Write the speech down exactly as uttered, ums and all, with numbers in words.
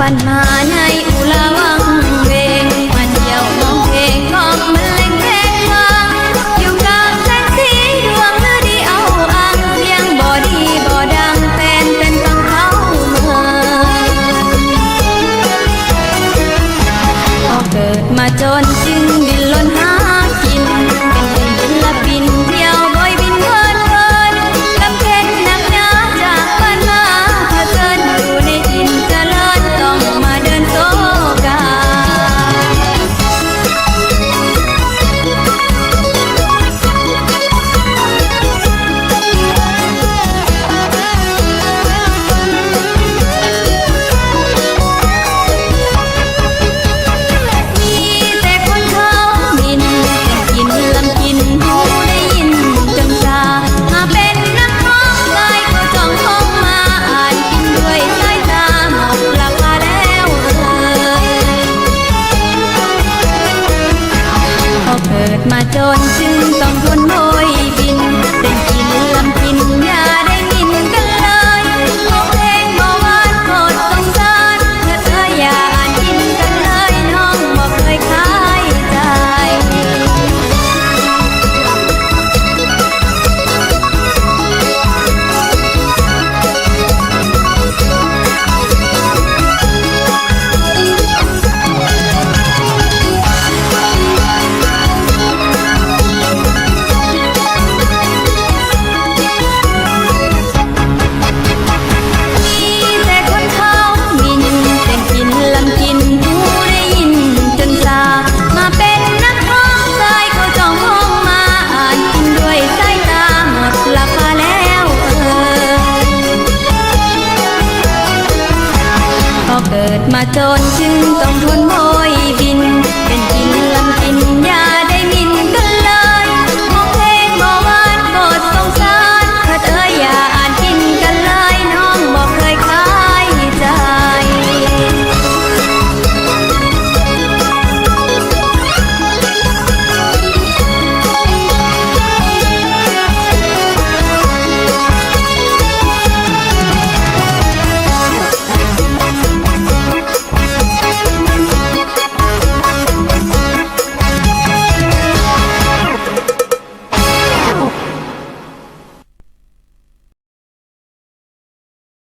อันมาในอุลาวังเวง มาเที่ยวมองเพลงของมันเล่งเพลงฟัง อยู่กลางแสงสีดวงฤดีเอาอัง เสียงบ่ดีบ่ดัง แฟนเป็นฟังเข้าเมือง พอเกิดมาจนจึงดิ้นรนหากิน เป็นศิลปินเที่ยวโบยบินเพลินเพลิน ลำเพ็ญนักหนาจากบ้านมาเผชิญ อยู่ในถิ่นเจริญต้องมาเดินโซกา มีแต่คนเขาหมิ่น กินลำกินผู้ได้ยินจนซา มาเป็นนักร้องชายก็จ้องมองมา อ่านกินด้วยสายตาหมดราคาแล้วเอ่ย พอเกิดมาจนจึงต้องทนโบยบิน เต้นกินลำกินอย่าได้หมิ่นกันเลย เอาเพลงบ่หวานโคตรสงสาร เธอเธออย่าอ่านกินกันเลย น้องบ่เคยขายใจ มีแต่คนเขาหมิ่น แต่งกินลำกินผู้ได้ยินจนซา มาเป็นนักร้องชายเขาจ้องมองมา อ่านกินด้วยสายตาหมดราคาแล้วเอ่ย พอเกิดมาจนจึงต้องทนโบยบิน เป็นกินลำกินอย่า